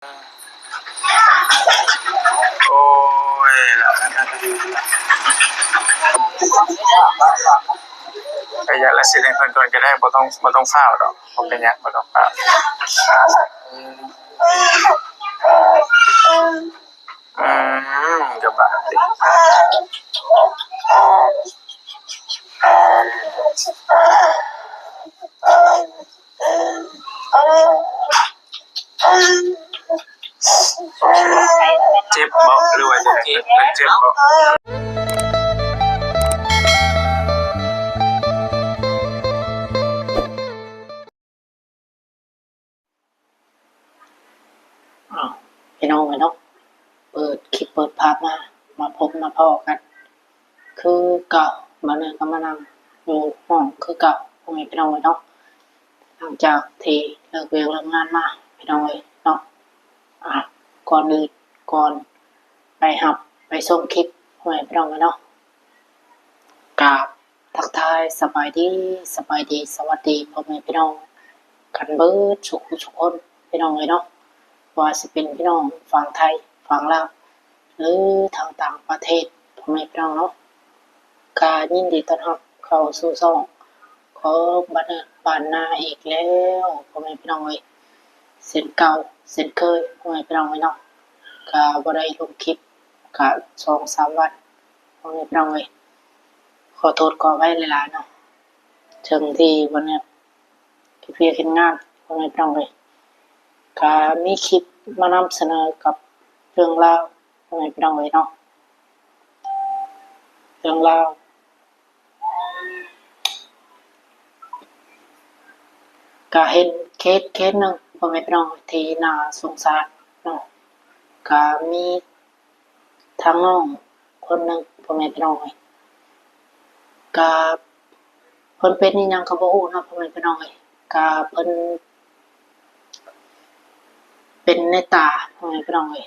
ໂອ້ຍ ລະ ໄປຢາກລະສິດໃຫ້ເພິ່ນກ່ອນກໍໄດ້ ບໍ່ຕ້ອງ ບໍ່ຕ້ອງຟ້າວດອກ ບໍ່ເປັນຫຍັງ ບໍ່ຕ້ອງຟ້າວ. ອືມ ກະບາດ ເຈັບບໍ່ ຫຼືວ່າເຈັບ ເຈັບບໍ່? ອ້າວ ພີ່ນ້ອງເອີຍເນາະ ເປີດຄລິບເປີດພາບມາ ມາພົບມາພໍ້ກັນຄືເກົ່າ ບາດນີ້ກໍມານັ່ງຢູ່ຫ້ອງຄືເກົ່າ ພໍ່ແມ່ພີ່ນ້ອງເອີຍເນາະ. ຫຼັງຈາກທີ່ເລີກວຽກເລີກງານມາ ພີ່ນ້ອງເອີຍເນາະ ອາ ກ່ອນອື່ນ ກ່ອນໄປຮັບໄປຊົມຄລິບ ພໍ່ແມ່ພີ່ນ້ອງເອີຍເນາະ ກາບ ທັກທາຍສະບາຍດີ ສະບາຍດີ ສະຫວັດດີພໍ່ແມ່ພີ່ນ້ອງກັນເບິດສູ່ຜູ້ສູ່ຄົນ ພີ່ນ້ອງເອີຍເນາະ ບໍ່ວ່າຊິເປັນພີ່ນ້ອງຝັ່ງໄທ ຝັ່ງລາວ ຫຼື ທາງຕ່າງປະເທດ ພໍ່ແມ່ພີ່ນ້ອງເນາະ ກະຍິນດີຕ້ອນຮັບເຂົ້າສູ່ຊ່ອງຂອງບ້ານເຮືອນບ້ານນາອີກແລ້ວ ພໍ່ແມ່ພີ່ນ້ອງເອີຍ ເຊັ່ນເກົ່າເຊັ່ນເຄີຍ ພໍ່ແມ່ພີ່ນ້ອງເອີຍເນາະ ກະບໍ່ໄດ້ລົງຄລິບກະສອງສາມວັນ ພໍ່ແມ່ພີ່ນ້ອງເອີຍ ຂໍໂທດຂໍອະໄພຫຼາຍໆເນາະ ເຖິງທີ່ບໍ່ໄດ້ເຮັດວຽກເຮັດງານ ພໍ່ແມ່ພີ່ນ້ອງເອີຍ ກະມີຄລິບມານຳສະເໜີກັບເລື່ອງລາວ ພໍ່ແມ່ພີ່ນ້ອງເອີຍເນາະ ເລື່ອງລາວ ກະເຫັນເຄສເຄສໜຶ່ງ ພໍ່ແມ່ພີ່ນ້ອງ ທີ່ໜ້າສົງສານເນາະ ກະມີ ທາງນ້ອງຄົນໜຶ່ງ ພໍ່ແມ່ພີ່ນ້ອງເອີຍ ກະເພິ່ນເປັນອີ່ຫຍັງກໍບໍ່ຮູ້ເນາະ ພໍ່ແມ່ພີ່ນ້ອງເອີຍ ກະເພິ່ນເປັນໃນຕາ ພໍ່ແມ່ພີ່ນ້ອງເອີຍ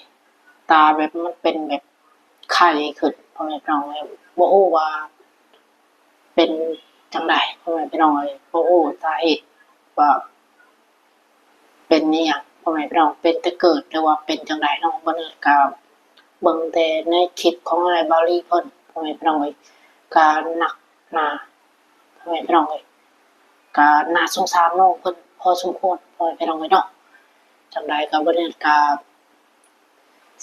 ຕາແບບມັນເປັນແບບໄຂ້ຂຶ້ນ ພໍ່ແມ່ພີ່ນ້ອງເອີຍ ບໍ່ຮູ້ວ່າເປັນຈັ່ງໃດ ພໍ່ແມ່ພີ່ນ້ອງເອີຍ ບໍ່ຮູ້ສາເຫດວ່າ ເປັນອີ່ຫຍັງ ພໍ່ແມ່ພີ່ນ້ອງ ເປັນແຕ່ເກີດ ຫຼືວ່າເປັນຈັ່ງໃດເນາະ ບໍ່ແນ່ ກະເບິ່ງແຕ່ໃນຄລິບຂອງອ້າຍບາວລີເພິ່ນ ພໍ່ແມ່ພີ່ນ້ອງເອີຍ ກະໜັກໜາ ພໍ່ແມ່ພີ່ນ້ອງເອີຍ ກະໜ້າສົງສານນ້ອງເພິ່ນພໍສົມຄວນ ພໍ່ແມ່ພີ່ນ້ອງເອີຍເນາະ ຈັ່ງໃດກະບໍ່ແນ່ ກະ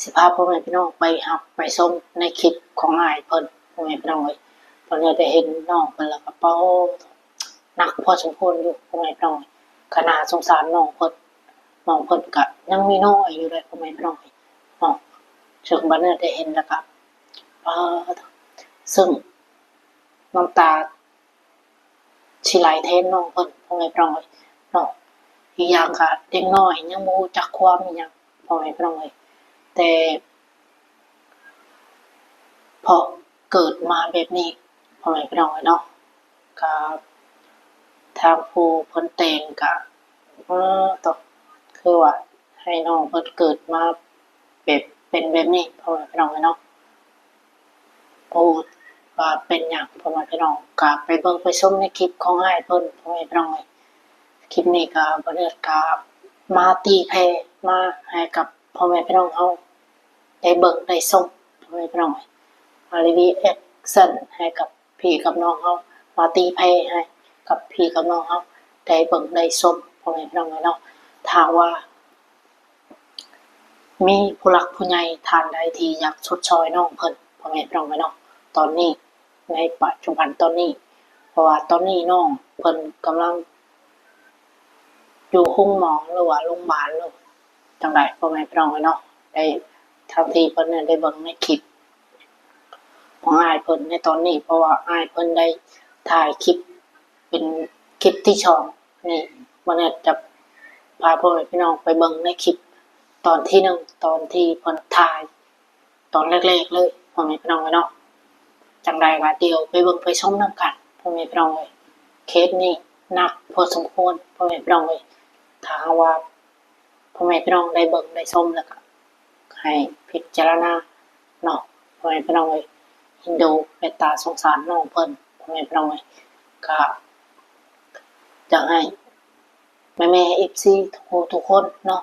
ຊິພາພໍ່ແມ່ພີ່ນ້ອງໄປຮັບໄປຊົມໃນຄລິບຂອງອ້າຍເພິ່ນ ພໍ່ແມ່ພີ່ນ້ອງເອີຍ ເພິ່ນໄດ້ເຫັນນ້ອງເພິ່ນແລ້ວກະ ປາ ໜັກພໍສົມຄວນຢູ່ ພໍ່ແມ່ພີ່ນ້ອງ ກະໜ້າສົງສານນ້ອງເພິ່ນ ນ້ອງເພິ່ນກະຍັງມີນ້ອຍຢູ່ເດ້ ພໍ່ແມ່ພີ່ນ້ອງເນາະ ເຊິ່ງບັດນີ້ໄດ້ເຫັນແລ້ວກະ ປາ ເຊິ່ງນ້ຳຕາຊິໄຫຼແທນນ້ອງເພິ່ນ ພໍ່ແມ່ພີ່ນ້ອງເນາະ ອີກຢ່າງກະເດັກນ້ອຍຍັງບໍ່ຮູ້ຈັກຄວາມອີ່ຫຍັງ ພໍ່ແມ່ພີ່ນ້ອງເອີຍ ແຕ່ ເພາະເກີດມາແບບນີ້ ພໍ່ແມ່ພີ່ນ້ອງເອີຍເນາະ ກະທາງຜູ້ເພິ່ນແຕ່ງກະ ເອີ ຕະ ຄືວ່າໃຫ້ນ້ອງເພິ່ນເກີດມາແບບ ເປັນແບບນີ້ ພໍ່ແມ່ພີ່ນ້ອງເອີຍເນາະ ບໍ່ຮູ້ວ່າເປັນຫຍັງ ພໍ່ແມ່ພີ່ນ້ອງ ກະໄປເບິ່ງໄປຊົມໃນຄລິບຂອງອ້າຍເພິ່ນ ພໍ່ແມ່ພີ່ນ້ອງເອີຍ ຄລິບນີ້ກະບໍ່ເລີດກະມາຕີແຜ່ມາໃຫ້ກັບພໍ່ແມ່ພີ່ນ້ອງເຮົາ ໄດ້ເບິ່ງໄດ້ຊົມ ພໍ່ແມ່ພີ່ນ້ອງເອີຍ ມາຣີວິວແອັກຊັນໃຫ້ກັບພີ່ກັບນ້ອງເຮົາ ມາຕີແຜ່ໃຫ້ກັບພີ່ກັບນ້ອງເຮົາໄດ້ເບິ່ງໄດ້ຊົມ ພໍ່ແມ່ພີ່ນ້ອງເອີຍເນາະ ຖ້າຫາກວ່າມີຜູ້ຫຼັກຜູ້ໃຫຍ່ທ່ານໃດທີ່ຢາກຊົດຊ່ອຍນ້ອງເພິ່ນ ພໍ່ແມ່ພີ່ນ້ອງເອີຍເນາະ ຕອນນີ້ ໃນປັດຈຸບັນຕອນນີ້ ເພາະວ່າຕອນນີ້ນ້ອງເພິ່ນກຳລັງ ຢູ່ໂຮງໝໍ ຫຼືວ່າໂຮງບານ ຫຼືຈັ່ງໃດ ພໍ່ແມ່ພີ່ນ້ອງເອີຍເນາະ ໄດ້ ທັງທີ່ເພິ່ນໄດ້ເບິ່ງໃນຄລິບຂອງອ້າຍເພິ່ນໃນຕອນນີ້ ເພາະວ່າອ້າຍເພິ່ນໄດ້ຖ່າຍຄລິບເປັນຄລິບທີສອງນີ້ ມື້ນີ້ຈະພາພໍ່ແມ່ພີ່ນ້ອງໄປເບິ່ງໃນຄລິບຕອນທີໜຶ່ງ ຕອນທີ່ເພິ່ນຖ່າຍ ຕອນແລກໆເລີຍ ພໍ່ແມ່ພີ່ນ້ອງເອີຍເນາະ ຈັ່ງໃດກໍດຽວໄປເບິ່ງໄປຊົມນຳກັນ ພໍ່ແມ່ພີ່ນ້ອງເອີຍ ເຄສນີ້ໜັກພໍສົມຄວນ ພໍ່ແມ່ພີ່ນ້ອງເອີຍ ຖ້າຫາກວ່າພໍ່ແມ່ພີ່ນ້ອງໄດ້ເບິ່ງໄດ້ຊົມແລ້ວກໍໃຫ້ພິຈາລະນາເນາະ ພໍ່ແມ່ພີ່ນ້ອງເອີຍ ເຫັນດູເມດຕາສົງສານນ້ອງເພິ່ນ ພໍ່ແມ່ພີ່ນ້ອງເອີຍ ກໍຢາກໃຫ້ແມ່ໆ ເອັຟຊີ ທຸກຜູ້ທຸກຄົນເນາະ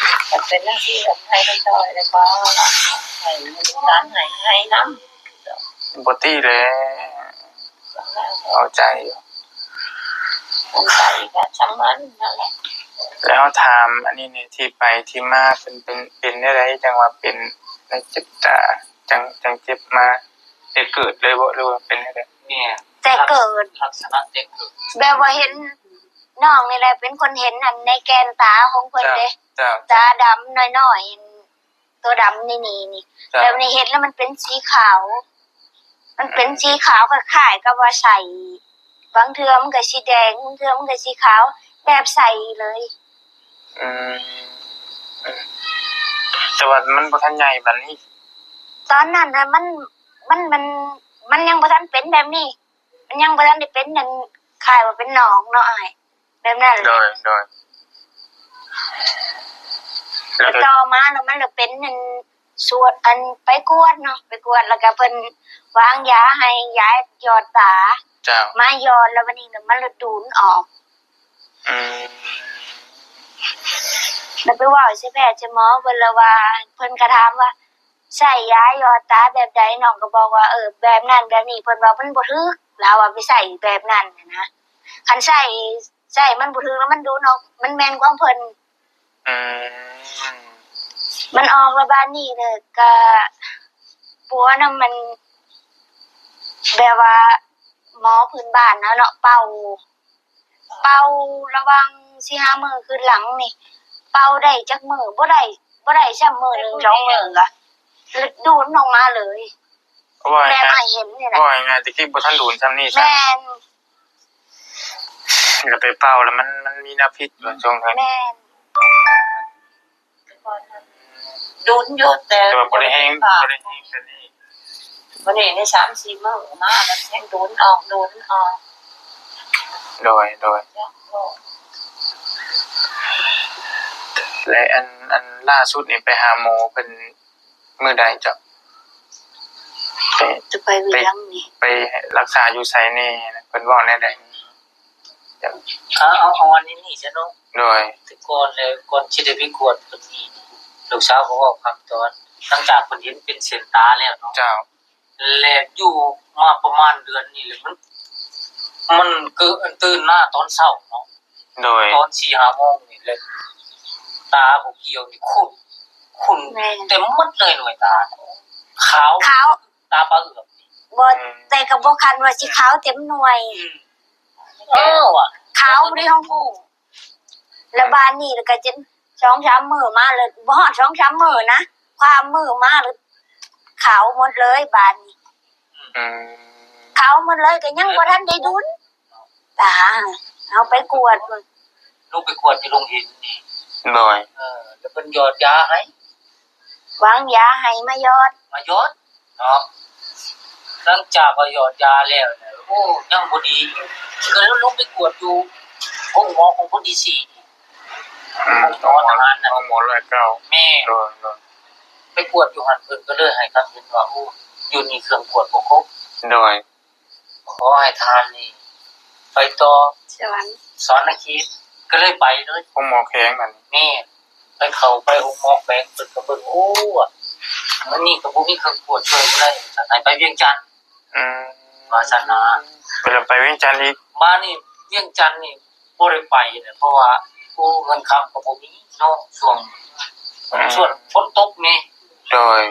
ມັນເປັນຈັ່ງຊີ້ ໃຫ້ເພິ່ນຊ່ອຍແລ້ວກໍໃຫ້ລູກຫຼານໃຫ້ ໃຫ້ນຳ. ບໍ່ຕິແຫຼະ ເຂົ້າໃຈຢູ່. ເຂົ້າໃຈກໍຊ່າງມັນນັ້ນແຫຼະ. ແລ້ວເຮົາຖາມອັນນີ້ແດ່ ທີ່ໄປທີ່ມາເພິ່ນເປັນ ເປັນແນວໃດ ຈັ່ງວ່າເປັນ ໃນເຈັບຕາ ຈັ່ງ ຈັ່ງເຈັບມາ ແຕ່ເກີດເລີຍບໍ່ ຫຼືວ່າເປັນແນວໃດ? ແມ່ນ ແຕ່ເກີດ ລັກສະນະແຕ່ເກີດ ແບບວ່າເຫັນ ນ້ອງນີ້ແຫຼະເປັນຄົນເຫັນອັນໃນແກ່ນຕາຂອງເພິ່ນເດ້ ເຈົ້າ ຕາດຳນ້ອຍໆ ຕົວດຳນີ້ໆ ນີ້ ເຈົ້າ ແບບນີ້ເຫັນແລ້ວມັນເປັນສີຂາວ ມັນເປັນ ອືມ ສີຂາວຄ້າຍໆກັບວ່າໃສ ບາງເທື່ອມັນກໍສີແດງ ບາງເທື່ອມັນກໍສີຂາວ ແບບໃສເລີຍ. ອືມ ອືມ ແຕ່ວ່າມັນບໍ່ທັນໃຫຍ່ປານນີ້ ຕອນນັ້ນນະ ມັນ ມັນ ມັນ ມັນຍັງບໍ່ທັນເປັນແບບນີ້ ມັນຍັງບໍ່ທັນໄດ້ເປັນອັນ ຄ້າຍວ່າເປັນໜອງເນາະອ້າຍ ແບບນັ້ນແຫຼະ. ໂດຍ ໂດຍ ແລ້ວກໍ ແລ້ວຕໍ່ມາລະມັນລະເປັນອັນ ສວດ ອັນ ໄປກວດເນາະ ໄປກວດ ແລ້ວກໍເພິ່ນວາງຢາໃຫ້ ຢາຢອດຕາ ເຈົ້າ ມາຢອດ ແລ້ວບັດນີ້ລະມັນລະດູດອອກ. ອືມ ແລ້ວໄປເວົ້າໃສ່ແພດໃສ່ໝໍເພິ່ນລະວ່າ ເພິ່ນກໍຖາມວ່າ ໃຊ້ຢາຢອດຕາແບບໃດ ນ້ອງກໍບອກວ່າ ເອີ ແບບນັ້ນແບບນີ້ ເພິ່ນວ່າມັນບໍ່ຖືກ ລາວວ່າໄປໃຊ້ແບບນັ້ນນະ ຄັນໃຊ້ ໃຊ້ມັນບໍ່ຖືກລະມັນດູດອອກ ມັນແມ່ນຂອງເພິ່ນ. ອືມ ມັນອອກລະບາດນີ້ເດີ ກະປົວນຳມັນ ແບບວ່າໝໍພື້ນບ້ານເຮົາເນາະ ເປົ່າ ເປົ່າລະຫວ່າງສີ່ຫ້າມື້ຄືນຫຼັງນີ້ ເປົ່າໄດ້ຈັກມື້ ບໍ່ໄດ້ ບໍ່ໄດ້ຊ້ຳມື້ໜຶ່ງສອງມື້ກະດູດອອກມາເລີຍ. ເວົ້າງ່າຍໆ ເຫັນນີ້ແຫຼະ ເວົ້າງ່າຍໆ ແຕ່ກີ້ບໍ່ທັນໂດນຊ່ຳນີ້ຊະ ແມ່ນ ແລ້ວໄປເປົ່າແລ້ວມັນ ມັນມີແນວຜິດບໍ່ຊ່ວງນັ້ນ? ແມ່ນ ໂດນຢູ່ ແຕ່ ແຕ່ວ່າບໍ່ໄດ້ແຮງ ບໍ່ໄດ້ແຮງປານນີ້ ບໍ່ໄດ້ແຮງປານນີ້ ມື້ນີ້ໃນສາມສີ່ມື້ມາແລ້ວແຮງໂດນອອກ ໂດນອອກ. ໂດຍ ໂດຍ ແລະ ອັນ ອັນລ່າສຸດນີ້ໄປຫາໝໍເພິ່ນ ມື້ໃດເຈົ້າ? ໄປ ຈະໄປວຽງນີ້ ໄປ ໄປລັກສາຢູ່ໃສແດ່? ເພິ່ນເວົ້າແນວໃດ? ເອົາ ເອົາ ເອົາອັນນີ້ນີ້ຊະເນາະ. ໂດຍ ແຕ່ກ່ອນແລ້ວ ກ່ອນຊິໄດ້ໄປກວດເພິ່ນນີ້ ລູກສາວກໍເວົ້າຄຳຕອນ ຫຼັງຈາກເພິ່ນເຫັນເປັນເສັ້ນຕາແລ້ວເນາະ. ເຈົ້າ. ແລະ ຢູ່ມາປະມານເດືອນນີ້ແຫຼະ ມັນ ມັນເກີດ ຕື່ນມາຕອນເຊົ້າເນາະ. ໂດຍ ຕອນສີ່ຫ້າໂມງນີ້ແຫຼະ ຕາບໍ່ກ່ຽວນີ້ຂຸ້ນ ຂຸ້ນ ແມ່ນ ເຕັມໝົດເລີຍໜ່ວຍຕາ ຂາວ ຂາວ ຕາປາເອືອກ ບໍ່ ອືມ ແຕ່ກໍບໍ່ຄັນວ່າຊິຂາວເຕັມໜ່ວຍ ອືມ ເອີ ຂາວບໍ່ໄດ້ຮ້ອງໂອ້ ແລ້ວບາດນີ້ລະກະຈົນສອງສາມມື້ມາ ແລ້ວບໍ່ຮອດສອງສາມມື້ນະ ຄວາມມື້ມາ ແລ້ວຂາວໝົດເລີຍບາດນີ້ ອືມ ຂາວໝົດເລີຍ ກໍຍັງບໍ່ທັນໄດ້ດຸນ ຕາ ເຮົາໄປກວດ ລົງໄປກວດຢູ່ໂຮງເຫັນນີ້ ໂດຍ ເອີ ແລ້ວເພິ່ນຢອດຢາໃຫ້ ວາງຢາໃຫ້ມາຢອດ ມາຢອດເນາະ. ຫຼັງຈາກວ່າຢອດຢາແລ້ວນະ ໂອ້ ຍັງບໍ່ດີ ກໍເລີຍລົງໄປກວດຢູ່ໂຮງໝໍຂອງຄົນທີສີ່ ອືມ ໂຮງໝໍທະຫານນະ ໂຮງໝໍຮ້ອຍເກົ້າ ແມ່ນ ໂດຍ ໂດຍ ໄປກວດຢູ່ຫັ້ນ ເພິ່ນກໍເລີຍໃຫ້ຄຳເຫັນວ່າ ໂອ້ ຢູ່ນີ້ເຄື່ອງກວດບໍ່ຄົບ ໂດຍ ຂໍໃຫ້ທ່ານນີ້ໄປຕໍ່ສະຫວັນ ສະຫວັນນະເຂດ ກໍເລີຍໄປເລີຍ ໂຮງໝໍແຂວງນັ້ນ ແມ່ນ ໄປເຂົ້າໄປໂຮງໝໍແຂວງ ເພິ່ນກໍເບິ່ງ ໂອ້ ມື້ນີ້ກໍບໍ່ມີເຄື່ອງກວດ ຊ່ວຍບໍ່ໄດ້ ໃຫ້ໄປວຽງຈັນ ອືມ ວ່າຊັ້ນນະ ກໍເລີຍໄປວຽງຈັນອີກ ມານີ້ວຽງຈັນນີ້ບໍ່ໄດ້ໄປເລີຍ ເພາະວ່າ ໂອ້ ເງິນຄຳກໍບໍ່ມີເນາະ ຊ່ວງ ອືມ ຊ່ວງຝົນຕົກນີ້ ໂດຍ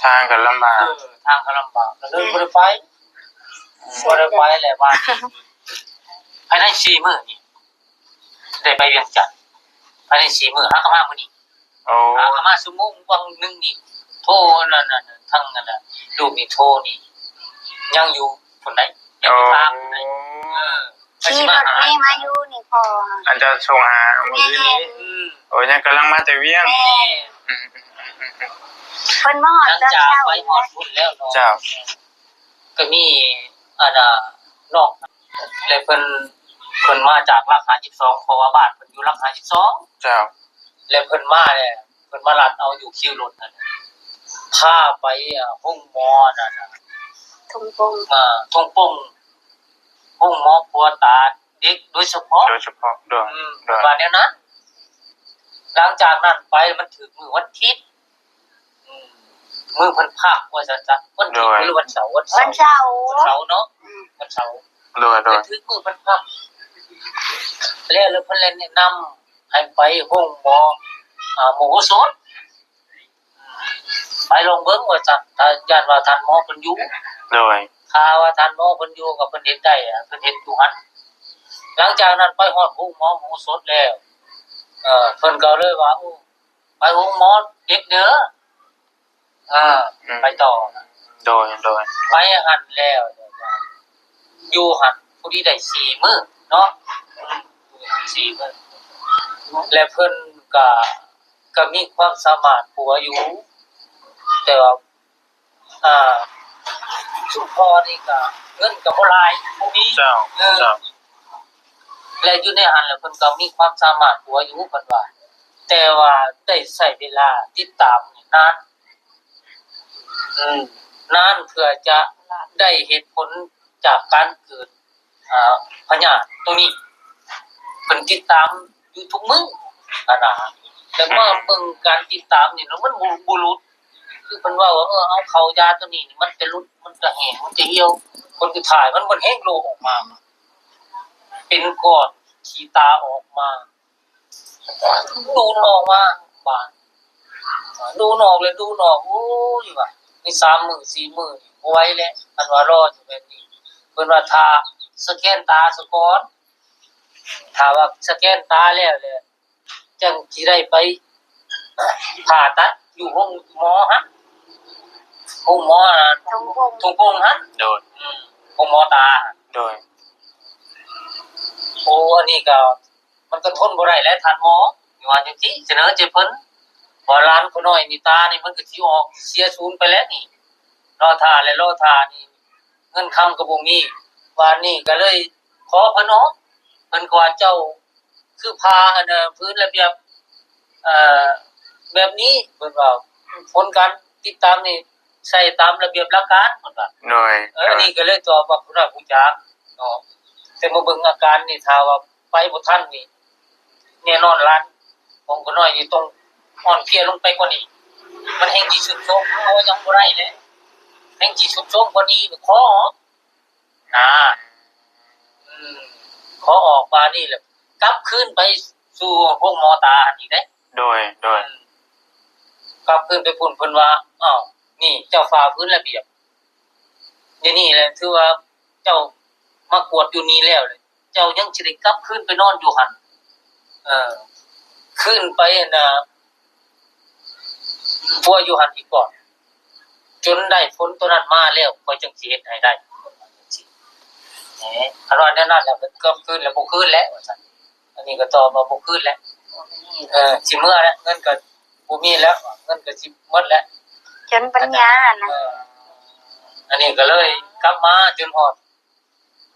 ທາງກໍລຳບາກ ເອີ ທາງກໍລຳບາກ ກໍເລີຍບໍ່ໄດ້ໄປ ບໍ່ໄດ້ໄປແຫຼະ ວ່າພາຍໃນສີ່ມື້ນີ້ ໄດ້ໄປວຽງຈັນ ພາຍໃນສີ່ມື້ ຫາກໍມາມື້ນີ້ ໂອ້ ຫາກໍມາຊົ່ວໂມງຫວ່າງໜຶ່ງນີ້ ໂທນັ້ນ ທາງນັ້ນນະ ລູກນີ້ໂທນີ້ ຍັງຢູ່ພຸ້ນໃດ ຍັງຢູ່ ໂອ້ ທາງພຸ້ນໃດ ເອີ ໄປຊິມາຫາ ຂີ່ລົດເມມາຢູ່ນີ້ພໍ່ ອັນເຈົ້າສົ່ງຫາມື້ນີ້ ອືມ ໂອ້ ຍັງກຳລັງມາແຕ່ວຽງ ແມ່ນ ອືມ ເພິ່ນມາຮອດຕອນເຊົ້າ ໄປຮອດພຸ້ນແລ້ວເນາະ ເຈົ້າ ກໍມີອັນນ່າ ນ້ອງ ແລະ ເພິ່ນ ເພິ່ນມາຈາກຫຼັກຫ້າສິບສອງ ເພາະວ່າບ້ານເພິ່ນຢູ່ຫຼັກຫ້າສິບສອງ ເຈົ້າ ແລະ ເພິ່ນມາແລ້ວ ເພິ່ນມາລັດເອົາຢູ່ຄິວລົດຫັ້ນ ພາໄປ ອາ ໂຮງໝໍນັ້ນນະ ທົ່ງປົງ ເອີ ທົ່ງປົງ ໂຮງໝໍປົວຕາເດັກໂດຍສະເພາະ ໂດຍສະເພາະ ໂດຍ ອືມ ໂດຍ ວ່າແນວນັ້ນ ຫຼັງຈາກນັ້ນໄປມັນຖືກມື້ວັນທິດ ອືມ ມື້ເພິ່ນພັກວ່າຊັ້ນຊະ ວັນທິດ ໂດຍ ຫຼືວັນເສົາ ວັນເສົາ ວັນເສົາ ວັນເສົາເນາະ ອືມ ວັນເສົາ ໂດຍ ໂດຍ ໄປຖືກມື້ເພິ່ນພັກ ແລ້ວ ແລ້ວເພິ່ນແລະແນະນຳໃຫ້ໄປໂຮງໝໍ ອາ ມະໂຫສົດ ໄປລອງເບິ່ງວ່າຊັ້ນ ຖ້າຢ້ານວ່າທ່ານໝໍເພິ່ນຢູ່ ໂດຍ ຖ້າວ່າທ່ານໝໍເພິ່ນຢູ່ກໍເພິ່ນເຮັດໄດ້ ເພິ່ນເຮັດຢູ່ຫັ້ນ. ຫຼັງຈາກນັ້ນໄປຮອດໂຮງໝໍມະໂຫສົດແລ້ວ ເອີ ເພິ່ນກໍເລີຍວ່າ ໂອ້ ໄປໂຮງໝໍເດັກເດີ ເອີ ອືມ ໄປຕໍ່ ໂດຍ ໂດຍ ໄປຫັ້ນແລ້ວ ຢູ່ຫັ້ນພໍດີໄດ້ສີ່ມື້ເນາະ ສີ່ມື້ ແລະເພິ່ນກໍ ກໍມີຄວາມສາມາດກວ່າຢູ່ ແຕ່ວ່າ ອ່າ ຊຸມພໍ່ນີ້ກໍເງິນກໍບໍ່ຫຼາຍ ບໍ່ມີ ເຈົ້າ ເອີ ເຈົ້າ ແລະຢູ່ໃນຫັ້ນແຫຼະເພິ່ນກໍມີຄວາມສາມາດກວ່າຢູ່ ເພິ່ນວ່າ ແຕ່ວ່າໄດ້ໃຊ້ເວລາຕິດຕາມນີ້ນານ ອືມ ນານເພື່ອຈະໄດ້ເຫດຜົນຈາກການເກີດ ອ່າ ພະຍາດໂຕນີ້ ເພິ່ນຕິດຕາມຢູ່ທຸກມື້ຫັ້ນນະ ແຕ່ມາເບິ່ງການຕິດຕາມນີ້ ມັນບໍ່ ບໍ່ຫຼຸດ ຄືເພິ່ນເວົ້າວ່າ ເອີ ເອົາເຂົ້າຢາໂຕນີ້ ມັນຈະຫຼຸດ ມັນຈະແຫ້ງ ມັນຈະຫ່ຽວ ຜົນສຸດທ້າຍມັນເບິດແຫ້ງໂລອອກມາ ເປັນກ້ອນຂີ້ຕາອອກມາ ດູດອອກມາບາດ ດູດອອກແລ້ວດູດອອກ ໂອ້ຍ ວ່າມີສາມມື້ສີ່ມື້ນີ້ບໍ່ໄຫວແລ້ວ ຄັນວ່າລໍຢູ່ແບບນີ້ ເພິ່ນວ່າຖ້າສະແກນຕາສາກ່ອນ ຖ້າວ່າສະແກນຕາແລ້ວ ແລ້ວຈັ່ງຊິໄດ້ໄປຜ່າຕັດຢູ່ໂຮງໝໍຫັ້ນ ໂຮງໝໍ ທົ່ງພົງຫັ້ນ ໂດຍ ອືມ ໂຮງໝໍຕາ ໂດຍ ໂອ້ ອັນນີ້ກໍ ມັນກໍທົນບໍ່ໄດ້ແຫຼະທ່ານໝໍ ວ່າຈັ່ງຊີ້ ສະເໜີໃຫ້ເພິ່ນ ວ່າຫຼານຂ້ອຍນ້ອຍນີ້ ຕານີ້ມັນກໍຊິອອກ ຊິເສຍສູນໄປແລ້ວນີ້ ລໍຖ້າແຫຼະລໍຖ້ານີ້ ເງິນຄຳກໍບໍ່ມີ ບາດນີ້ກໍເລີຍຂໍເພິ່ນເນາະ ເພິ່ນກໍວ່າເຈົ້າຄືຜ່າອັນ ເອີ ພື້ນລະບຽບ ເອີ ແບບນີ້ ເພິ່ນວ່າ ຜົນການຕິດຕາມນີ້ ໃຊ້ຕາມລະບຽບຫຼັກການ ເພິ່ນວ່າ ໂດຍ ເອີ ໂດຍ ອັນນີ້ກໍເລີຍຕອບວ່າຜູ້ນ້ອຍຮູ້ຈັກເນາະ ແຕ່ມາເບິ່ງອາການນີ້ ຖ້າວ່າໄປບໍ່ທັນນີ້ ແນ່ນອນຫຼານຂອງຂ້ານ້ອຍນີ້ຕ້ອງອ່ອນເພຍລົງໄປກວ່ານີ້ ມັນແຮ່ງຊິຊຸດໂຊມ ເຮົາຍັງບໍ່ໄດ້ເດ້ ແຮ່ງຊິຊຸດໂຊມກວ່ານີ້ ຂໍອອກນະ ອືມ ຂໍອອກບາດນີ້ແຫຼະ ກັບຄືນໄປສູ່ໂຮງໝໍຕາຫັ້ນອີກເດ້ ໂດຍ ໂດຍ ອືມ ກັບຄືນໄປພຸ້ນ ເພິ່ນວ່າ ອ້າວ ນີ້ເຈົ້າຝ່າຝືນລະບຽບ ດຽວນີ້ແຫຼະ ຖືວ່າເຈົ້າມາກວດຢູ່ນີ້ແລ້ວ ເຈົ້າຍັງຊິໄດ້ກັບຄືນໄປນອນຢູ່ຫັ້ນ ເອີ ຄືນໄປອັນນ່າ ປົວຢູ່ຫັ້ນອີກກ່ອນ ຈົນໄດ້ຜົນໂຕນັ້ນມາແລ້ວ ຂ້ອຍຈຶ່ງຊິເຮັດໃຫ້ໄດ້ ເອີ ຄັນວ່າແນວນັ້ນແລ້ວ ເພິ່ນກັບຄືນແລ້ວ ບໍ່ຄືນແລ້ວ ວ່າຊັ້ນ ອັນນີ້ກໍຕອບວ່າບໍ່ຄືນແລ້ວ ເອີ ຊິເມືອແລ້ວ ເງິນກໍບໍ່ມີແລ້ວ ເງິນກໍຊິໝົດແລ້ວ ຈົນປັນຍານະ ເອີ ອັນນີ້ກໍເລີຍກັບມາຈົນຮອດ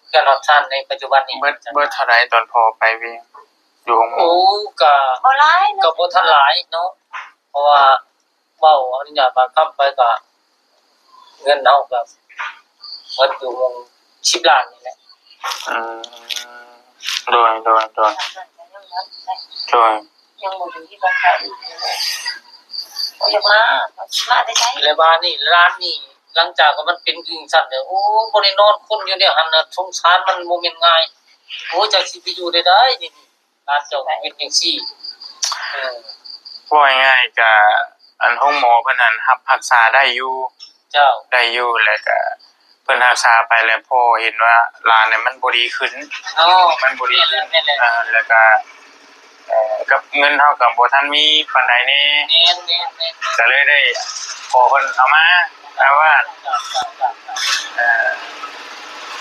ເຮືອນຮອດຊານໃນປັດຈຸບັນນີ້ ເບິດ ເບິດເທົ່າໃດຕອນພໍ່ໄປວຽງ ຢູ່ໂຮງໝໍ? ໂອ້ ກະບໍ່ຫຼາຍເນາະ ກະບໍ່ທັນຫຼາຍເນາະ ເພາະວ່າເວົ້າອະນຸຍາດບາງຄຳໄປກະ ເງິນເຮົາກະເບິດຢູ່ປະມານສິບລ້ານນີ້ແຫຼະ ອືມ ໂດຍ ໂດຍ ໂດຍ ໂດຍ ຍັງບໍ່ໄດ້ມີບັນຫາອີກ ບໍ່ຢາກມາ ມາແຕ່ໃສ ແລະບາດນີ້ຫຼານນີ້ ຫຼັງຈາກວ່າມັນເປັນຢູ່ຈັ່ງຊັ້ນແລ້ວ ໂອ້ ບໍ່ໄດ້ນອນຄົນຢູ່ແນວຫັ້ນນະ ສົງສານມັນບໍ່ແມ່ນງ່າຍ ໂອ້ ຈັກຊິໄປຢູ່ໄດ້ໃດ ນີ້ ຫຼານເຈົ້າເປັນຈັ່ງຊີ້ ເອີ ເວົ້າງ່າຍໆ ກະ ອັນ ໂຮງໝໍເພິ່ນຫັ້ນຮັບຮັກສາໄດ້ຢູ່ ເຈົ້າ ໄດ້ຢູ່ ແລ້ວກະ ເພິ່ນຮັກສາໄປແລ້ວ ພໍ່ເຫັນວ່າຫຼານນີ້ມັນບໍ່ດີຂຶ້ນ ເນາະ ມັນບໍ່ດີຂຶ້ນ ແມ່ນແຫຼະ ແມ່ນແຫຼະ ເອີ ແລ້ວກະ ເອີ ກັບເງິນເຮົາກໍບໍ່ທັນມີປານໃດແດ່ ແມ່ນໆໆ ກໍເລີຍໄດ້ຂໍເພິ່ນເອົາມາ ອາວາດ ເອີ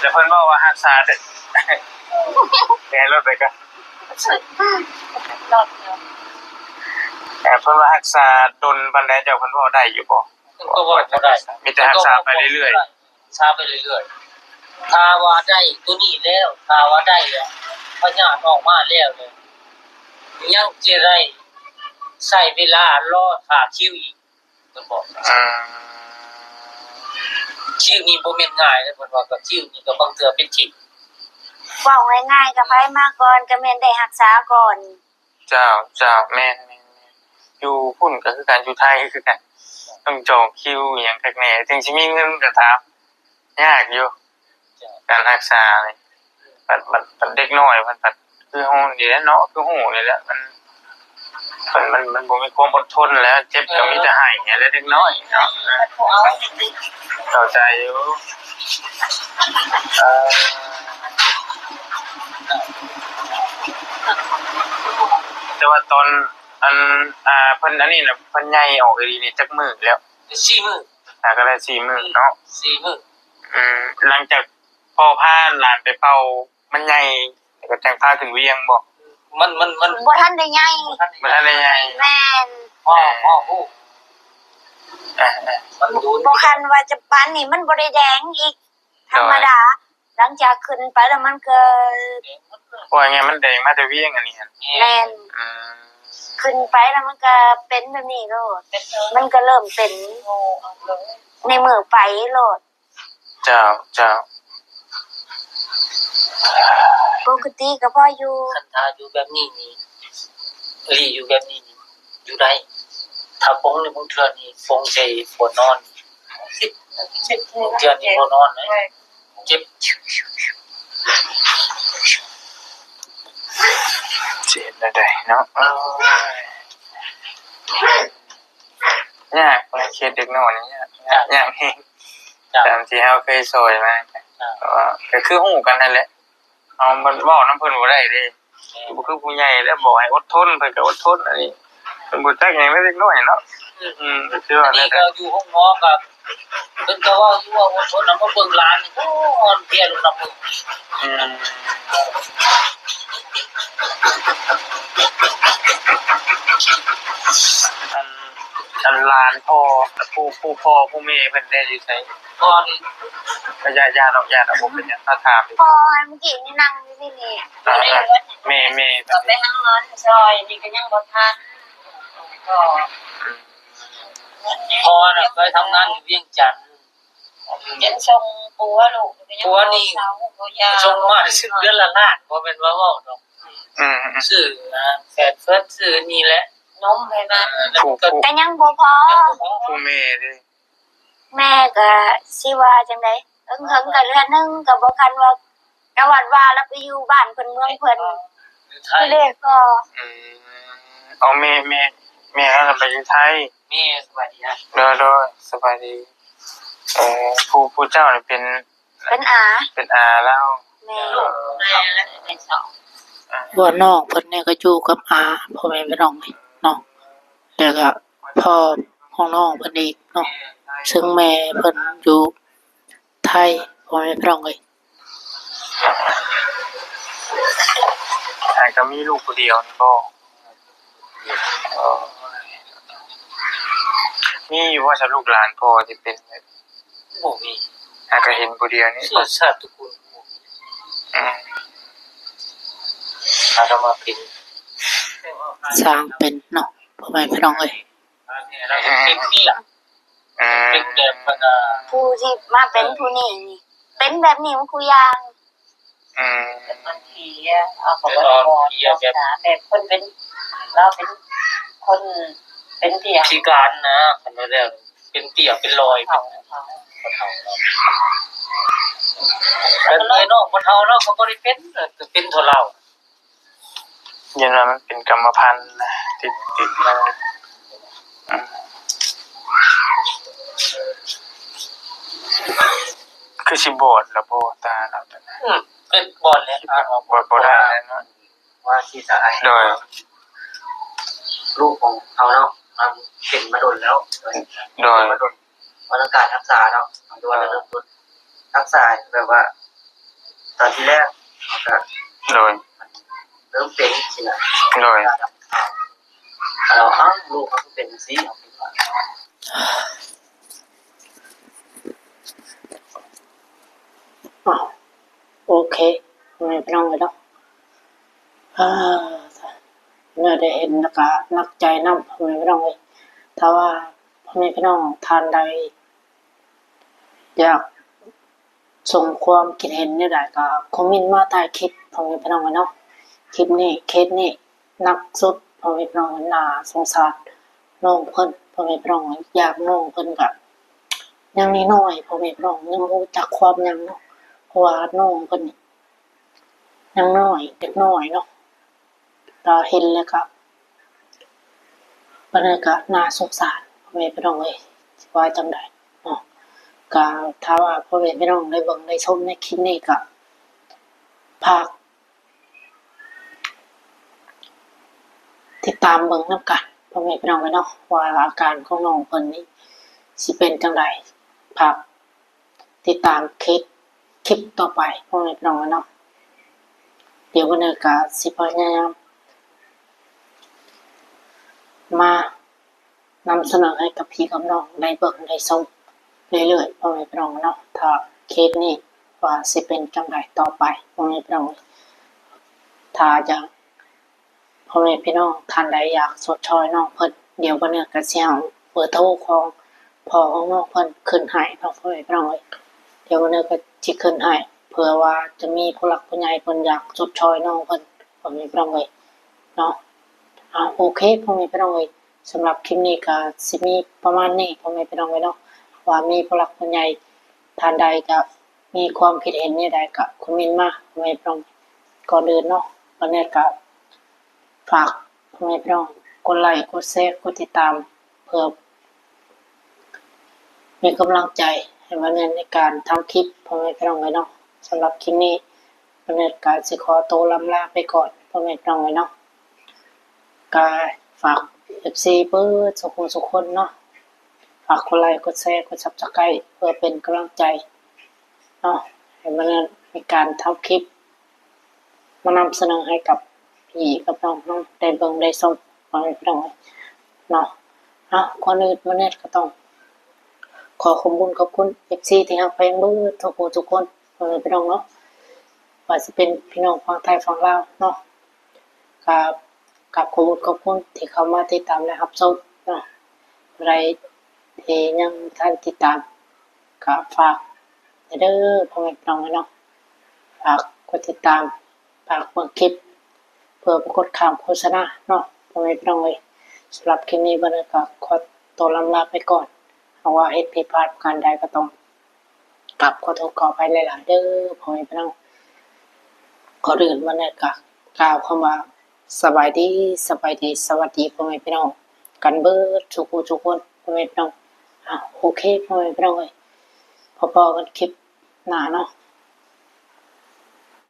ແລ້ວເພິ່ນເວົ້າວ່າຮັກສາ ແກ່ລົດໄປກ່ອນ ເອີ ເພິ່ນວ່າຮັກສາດົນປານໃດ ເຈົ້າ ເພິ່ນເວົ້າໄດ້ຢູ່ບໍ່? ເພິ່ນກໍເວົ້າບໍ່ໄດ້ ມີແຕ່ຮັກສາໄປເລື້ອຍໆ ຮັກສາໄປເລື້ອຍໆ ຖ້າວ່າໄດ້ໂຕນີ້ແລ້ວ ຖ້າວ່າໄດ້ພະຍາດອອກມາແລ້ວນີ້ ຍັງຈະໄດ້ໃຊ້ເວລາລໍຖ້າຄິວອີກ ເພິ່ນບອກ ອືມ ຄິວນີ້ບໍ່ແມ່ນງ່າຍເດ້ ເພິ່ນວ່າ ກໍຄິວນີ້ກໍບາງເທື່ອເປັນທິບ ເວົ້າງ່າຍໆ ກໍໃຜມາກ່ອນກໍແມ່ນໄດ້ຮັກສາກ່ອນ ເຈົ້າ ເຈົ້າ ແມ່ນ ຢູ່ພຸ້ນກໍຄືກັນ ຢູ່ໄທຄືກັນ ຕ້ອງຈອງຄິວອີ່ຫຍັງຄັກແນ່ ເຖິງຊິມີເງິນກໍຕາມ ຍາກຢູ່ ເຈົ້າ ການຮັກສານີ້. ບັດ ບັດ ບັດເດັກນ້ອຍເພິ່ນພັດຄືເຮົານີ້ແຫຼະເນາະ ຄືຮູ້ນີ້ແຫຼະ ມັນ ມັນ ມັນ ມັນບໍ່ມີຄວາມອົດທົນແຫຼະ ເຈັບກໍມີແຕ່ໄຫ້ແຫຼະເດັກນ້ອຍເນາະ. ເຂົ້າໃຈຢູ່ ເອີ ແຕ່ວ່າຕອນ ອັນ ອ່າ ເພິ່ນອັນນີ້ນະ ເພິ່ນໃຫຍ່ອອກອີ່ຫຼີນີ້ຈັກມື້ແລ້ວ? ສີ່ມື້ ອ່າ ກໍໄດ້ສີ່ມື້ເນາະ ສີ່ມື້. ອືມ ຫຼັງຈາກພໍ່ພາຫຼານໄປເປົ່າ ມັນໃຫຍ່ ແລ້ວກໍຈັ່ງພາຂຶ້ນວຽງບໍ່? ມັນ ມັນ ມັນ ບໍ່ທັນໄດ້ໃຫຍ່ ບໍ່ທັນໄດ້ໃຫຍ່ ແມ່ນ ພໍ່ ພໍ່ຮູ້ ເອີ ເອີ ມັນດູນ ບໍ່ຄັນວ່າຈະປານນີ້ ມັນບໍ່ໄດ້ແດງອີກ ທຳມະດາ. ຫຼັງຈາກຂຶ້ນໄປແລ້ວມັນກໍ ວ່າໄງ ມັນແດງມາແຕ່ວຽງອັນນີ້ຫັ້ນ ແມ່ນ ອືມ ຂຶ້ນໄປແລ້ວມັນກໍເປັນແບບນີ້ໂລດ ມັນກໍເລີ່ມເປັນໃນມື້ໄປໂລດ. ເຈົ້າ ເຈົ້າ ປົກກະຕິກໍພໍຢູ່ ຄັນຖ້າຢູ່ແບບນີ້ນີ້ ອີ່ຫຼີ ຢູ່ແບບນີ້ນີ້ ຢູ່ໄດ້. ຖ້າປົງນີ້ບາງເທື່ອນີ້ປົງໃສ່ບ່ອນນອນ ສິບ ສິບ ບາງເທື່ອນີ້ບໍ່ນອນເລີຍ ເຈັບ ຊິເຮັດແນວໃດເນາະ? ໂອ້ຍ ຍາກ ເຄສເດັກນ້ອຍນີ້ຍາກ ຍາກ ຍາກແຮງ ຕາມທີ່ເຮົາເຄີຍຊ່ອຍມາ ເພາະວ່າກໍຄືຮູ້ກັນຫັ້ນແຫຼະ ເຮົາເວົ້ານຳເພິ່ນບໍ່ໄດ້ເດ້ ບໍ່ຄືຜູ້ໃຫຍ່ແລ້ວ ບອກໃຫ້ອົດທົນ ເພິ່ນກໍອົດທົນ ອັນນີ້ເພິ່ນບໍ່ຈັກຫຍັງເດ້ເດັກນ້ອຍເນາະ. ອືມ ກໍຄືວ່າແນວໃດ ຢູ່ໂຮງໝໍກໍ ເພິ່ນກໍເວົ້າຢູ່ວ່າອົດທົນນຳ ມາເບິ່ງຫຼານນີ້ ໂອ້ ອ່ອນເພຍລົງນຳມື. ອືມ ອັນ ອັນຫຼານພໍ່ ຜູ້ ຜູ້ພໍ່ຜູ້ແມ່ເພິ່ນໄດ້ຢູ່ໃສ? ພໍ່ນີ້ ກໍຢ່າ ຢ່າດອກ ຢ່າດອກ ບໍ່ເປັນຫຍັງ ຖ້າຖາມ ພໍ່ຫັ້ນເມື່ອກີ້ນີ້ນັ່ງຢູ່ທີ່ນີ້ ອ່າ ແມ່ ແມ່ ກໍໄປຫາເງິນຊ່ອຍ ນີ້ກໍຍັງບໍ່ທັນ ພໍ່ ອືມ ພໍ່ນະໄປທຳງານຢູ່ວຽງຈັນ ຍັງສົ່ງປົວລູກ ປົວນີ້ ຍັງບໍ່ເຊົາບໍ່ຢາ ສົ່ງມາຊື້ເດືອນລະລ້ານ ບໍ່ແມ່ນວ່າເວົ້າດອກ. ອືມ ຊື້ນະ ແຟດເຟີດ ຊື້ນີ້ແຫຼະ ນົມໃຫ້ມັນ ເອີ ຜູ້ ຜູ້ ກໍຍັງບໍ່ພໍ ຜູ້ແມ່ເດ້ ແມ່ກໍຊິວ່າຈັ່ງໃດ ເຫິງໆກໍເດືອນໜຶ່ງກໍບໍ່ ຄັນວ່າ ກໍວັດວ່າລາວໄປຢູ່ບ້ານເພິ່ນເມືອງເພິ່ນ ຢູ່ໄທ ເດ້ກໍ ອືມ ເອົາແມ່ ແມ່ ແມ່ເຮົາໄປຢູ່ໄທ ແມ່ ສະບາຍດີນະ ໂດຍ ໂດຍ ສະບາຍດີ. ເອີ ຜູ້ ຜູ້ເຈົ້ານີ້ເປັນ ເປັນອາ ເປັນອາລາວ ແມ່ນ ເອີ ແມ່ແລ້ວເປັນສອງ ອ່າ ວ່ານ້ອງເພິ່ນນີ້ກໍຢູ່ກັບອາ ພໍ່ແມ່ພີ່ນ້ອງເນາະ ແລ້ວກໍພໍ່ຂອງນ້ອງເພິ່ນອີກເນາະ ເຊິ່ງແມ່ເພິ່ນຢູ່ໄທ ພໍ່ແມ່ພີ່ນ້ອງເອີຍ. ອ້າຍກໍມີລູກຜູ້ດຽວນີ້ບໍ່? ເອີ ມີຢູ່ບໍ່ຊະ ລູກຫຼານພໍ່ທີ່ເປັນແບບ ບໍ່ມີ ຫາກໍເຫັນຜູ້ດຽວນີ້ ເຊື້ອຊາດຕະກູນບໍ່ມີ ອືມ ຫາກໍມາເປັນ ສ້າງເປັນເນາະ ພໍ່ແມ່ພີ່ນ້ອງເອີຍ ເປັນເປັນເປັນແບບ ອືມ ເປັນແບບ ອັນນ່າ ຜູ້ທີ່ມາເປັນຜູ້ນີ້ນີ້ ເປັນແບບນີ້ໝົດຄູ່ຢ່າງ ອືມ ມັນເພຍ ເອົາເຂົ້າໄປນອນ ເພຍແບບ ແບບຄົນເປັນ ລາວເປັນຄົນເປັນເພຍ ພິການນະ ຄັນວ່າແລ້ວ ເປັນເພຍ ເປັນລອຍ ເປັນ ເຖົ້າ ເຖົ້າ ຄົນເຖົ້າເນາະ ແບບນ້ອງບໍ່ເຖົ້າເນາະ ກໍບໍ່ໄດ້ເປັນ ເອີ ກໍເປັນເທົ່າລາວ ຢ້ານວ່າມັນເປັນກຳມະພັນນະ ຕິດ ຕິດມາ ອືມ ຄືຊິບອດລະບໍ່ ຕາລາວ ອືມ ເປັນບອດແລ້ວ ບໍ່ ບໍ່ໄດ້ແລ້ວເນາະ ວ່າຊິຈະໃຫ້ ໂດຍ ລູກຂອງເຮົາເນາະ ມັນເປັນມາດົນແລ້ວ ໂດຍ ເປັນມາດົນ ບໍ່ຕ້ອງການຮັກສາເນາະ ມັນກໍວ່າຈະເລີ່ມຕົ້ນຮັກສາແບບວ່າ ຕອນທີແລກເຮົາກໍ ໂດຍ ເລີ່ມເປັນຊີ້ນະ ໂດຍ ເຮົາ ເອົາ ລູກເຮົາຄືເປັນຈັ່ງຊີ້ ເຮົາຄິດວ່າ ໂອເຄ ພໍ່ແມ່ພີ່ນ້ອງເອີຍເນາະ ເອີ ເມື່ອໄດ້ເຫັນແລ້ວກະໜັກໃຈນຳ ພໍ່ແມ່ພີ່ນ້ອງເອີຍ ຖ້າວ່າພໍ່ແມ່ພີ່ນ້ອງທ່ານໃດຢາກສົ່ງຄວາມຄິດເຫັນແນວໃດກະຄອມເມັນມາໃຕ້ຄລິບ ພໍ່ແມ່ພີ່ນ້ອງເອີຍເນາະ ຄລິບນີ້ ເຄສນີ້ໜັກສຸດ ພໍ່ແມ່ພີ່ນ້ອງເອີຍ ໜ້າສົງສານ ນ້ອງເພິ່ນ ພໍ່ແມ່ພີ່ນ້ອງ. ອີກຢ່າງນ້ອງເພິ່ນກະຍັງນ້ອຍໆ ພໍ່ແມ່ພີ່ນ້ອງ ຍັງບໍ່ຮູ້ຈັກຄວາມຫຍັງເນາະ ເພາະວ່ານ້ອງເພິ່ນນີ້ຍັງນ້ອຍ ເດັກນ້ອຍເນາະ. ກໍເຫັນແລ້ວກໍ ປານນັ້ນກໍໜ້າສົງສານ ພໍ່ແມ່ພີ່ນ້ອງເອີຍ ຊິວ່າຈັ່ງໃດເນາະ. ກໍຖ້າວ່າພໍ່ແມ່ພີ່ນ້ອງໄດ້ເບິ່ງໄດ້ຊົມໃນຄລິບນີ້ ກໍຝາກຕິດຕາມເບິ່ງນຳກັນ ພໍ່ແມ່ພີ່ນ້ອງເອີຍເນາະ ວ່າອາການຂອງນ້ອງເພິ່ນນີ້ຊິເປັນຈັ່ງໃດ. ຝາກຕິດຕາມຄລິບ ຄລິບຕໍ່ໄປ ພໍ່ແມ່ພີ່ນ້ອງເອີຍເນາະ. ດຽວມື້ນີ້ກໍຊິພະຍາຍາມມານຳສະເໜີໃຫ້ກັບພີ່ກັບນ້ອງໄດ້ເບິ່ງໄດ້ຊົມເລື້ອຍໆ ພໍ່ແມ່ພີ່ນ້ອງເນາະ. ຖ້າຄລິບນີ້ວ່າຊິເປັນຈັ່ງໃດຕໍ່ໄປ ພໍ່ແມ່ພີ່ນ້ອງເອີຍ ຖ້າຢາກ ພໍ່ແມ່ພີ່ນ້ອງທ່ານໃດຢາກຊົດຊ່ອຍນ້ອງເພິ່ນ ດຽວບັດນີ້ກໍຊິເອົາເບີໂທຂອງພໍ່ຂອງນ້ອງເພິ່ນຂຶ້ນໃຫ້ເນາະ ພໍ່ແມ່ພີ່ນ້ອງເອີຍ. ດຽວບັດນີ້ກໍຊິຂຶ້ນໃຫ້ ເພື່ອວ່າຈະມີຜູ້ຫຼັກຜູ້ໃຫຍ່ເພິ່ນຢາກຊົດຊ່ອຍນ້ອງເພິ່ນ ພໍ່ແມ່ພີ່ນ້ອງເອີຍເນາະ. ເອົາ ໂອເຄ ພໍ່ແມ່ພີ່ນ້ອງເອີຍ ສຳລັບຄລິບນີ້ກໍຊິມີປະມານນີ້ ພໍ່ແມ່ພີ່ນ້ອງເອີຍເນາະ. ວ່າມີຜູ້ຫຼັກຜູ້ໃຫຍ່ທ່ານໃດກໍມີຄວາມຄິດເຫັນແນວໃດກໍຄອມເມັນມາ ພໍ່ແມ່ພີ່ນ້ອງ. ກ່ອນອື່ນເນາະ ບັດນີ້ກໍ ຝາກພໍ່ແມ່ພີ່ນ້ອງກົດໄລ ກົດແຊ ກົດຕິດຕາມ ເພື່ອມີກຳລັງໃຈໃຫ້ມາແນໃນການທຳຄລິບ ພໍ່ແມ່ພີ່ນ້ອງເອີຍເນາະ. ສຳລັບຄລິບນີ້ ມະນຸດກະຊິຂໍໂຕລ່ຳລາໄປກ່ອນ ພໍ່ແມ່ພີ່ນ້ອງເອີຍເນາະ. ກະຝາກເອັຟຊີເບິດສູ່ຜູ້ສູ່ຄົນເນາະ ຝາກກົດໄລ ກົດແຊ ກົດຊັບສະໄຄຣບ ເພື່ອເປັນກຳລັງໃຈເນາະ ໃຫ້ມະນຸດມີການທຳຄລິບ ມານຳສະເໜີໃຫ້ກັບພີ່ກັບນ້ອງເຮົາໄດ້ເບິ່ງໄດ້ຊົມ ພໍ່ແມ່ພີ່ນ້ອງເນາະ. ເອົາ ກ່ອນອື່ນມາແນດກໍຕ້ອງຂໍຂອບຄຸນຂອບຄຸນເອັຟຊີທີ່ຮັກແພງເບິດທຸກຜູ້ທຸກຄົນ ພໍ່ແມ່ພີ່ນ້ອງເນາະ ວ່າຊິເປັນພີ່ນ້ອງຝັ່ງໄທຝັ່ງລາວເນາະ ກໍ ກາບຂອບຄຸນຂອບຄຸນທີ່ເຂົ້າມາຕິດຕາມ ແລະ ຮັບຊົມເນາະ. ຜູ້ໃດທີ່ຍັງບໍ່ທັນຕິດຕາມ ກໍຝາກແດ່ເດີ ພໍ່ແມ່ພີ່ນ້ອງເອີຍເນາະ ຝາກກົດຕິດຕາມ ຝາກເບິ່ງຄລິບ ເພື່ອບໍ່ກົດຂ້າມໂຄສະນາເນາະ ພໍ່ແມ່ພີ່ນ້ອງເອີຍ. ສຳລັບຄລິບນີ້ມາແນດກໍຂໍໂຕລ່ຳລາໄປກ່ອນ ຫາກວ່າເຮັດຜິດພາດປະການໃດກໍຕ້ອງ ກາບຂໍໂທດຂໍອະໄພຫຼາຍໆເດີ ພໍ່ແມ່ພີ່ນ້ອງ. ກ່ອນອື່ນມາແນດກໍກ່າວຄຳວ່າ ສະບາຍດີ ສະບາຍດີ ສະຫວັດດີ ພໍ່ແມ່ພີ່ນ້ອງກັນເບິດທຸກຜູ້ທຸກຄົນ ພໍ່ແມ່ພີ່ນ້ອງ. ເອົາ ໂອເຄ ພໍ່ແມ່ພີ່ນ້ອງເອີຍ ພໍ້ກັນຄລິບໜ້າເນາະ